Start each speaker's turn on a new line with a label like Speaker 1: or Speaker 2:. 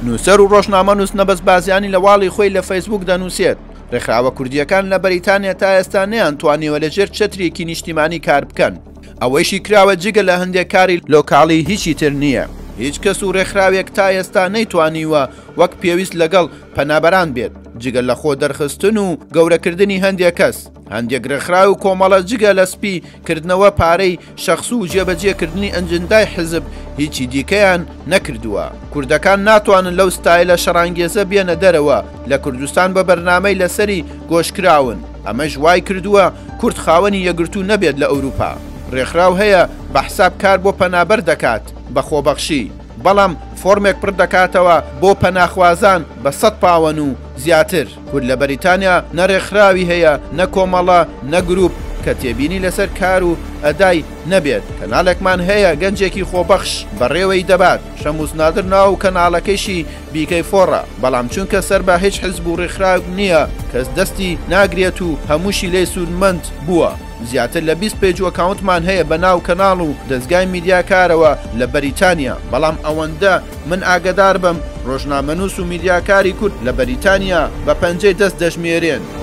Speaker 1: نووسەر و ڕۆژنامەنووس نەبەز بازیانی لە واڵی خۆی لە فەیسبووک دەنووسێت، ڕێکخراوە کوردییەکان لە بەریتانیا تا ئێستا نەیانتوانیوە لە ژێر چەترێکی نیشتیمانی کار بکەن، ئەوەیشی کراوە جگە لە هەندێک کاری لۆکاڵی هیچی تر نییە. هیچ کەس و ڕێکخراوێک تا ئێستا نەیتوانیوە وەک پێویست لەگەڵ پەنابەران بێت، جگە لە خۆ دەرخستن و گەورەکردنی هەندێک کەس. هەندێک ڕێکخراو و کۆمەڵە جگە لە سپی کردنەوە پارەی شەخس و جێبەجێ کردنی ئەنجندای حزب هیچی دیکەیان نەکردووە. کوردەکان ناتوانن لەو ستایلە شەڕانگێزە بێنە دەرەوە لە کوردستان بە بەرنامەی لەسەری گۆشکراون، ئەمەش وای کردووە کورد خاوەنی یەکگرتوو نەبێت لە ئەوروپا. ڕێکخراو هەیە بە حساب کار بۆ پەنابەر دەکات بە خۆبەخشی، بەڵام فۆرمێک پڕ دەکاتەوە بۆ پەناخوازان بە سەد پاوەن و زیاتر. کورد لە بەریتانیا نە رێکخراوی هەیە نە کۆمەڵە نە گروپ کە تێبینی لەسەر کار و ئەدای نەبێت، کەناڵێکمان هەیە گەنجێکی خۆبەخش بەڕێوەی دەبات شەموس نادر ناو کەناڵەکەیشی بیکەی فۆڕە بەڵام چونکە سەر بە هیچ حزب و رێکخراوک نییە کەس دەستی ناگرێت و هەمووشی لێی سوودمەند بووە. زیاتر لە 20 پەیج و ئەکاونتمان هەیە بە ناو کەناڵ و دەزگای میدیاکارەوە لە بەریتانیا بەڵام ئەوەندە من ئاگەدار بم ڕۆژنامەنووس و میدیاکاری کورد لە بەریتانیا بە پەنجەی دەست دەژمێرێن.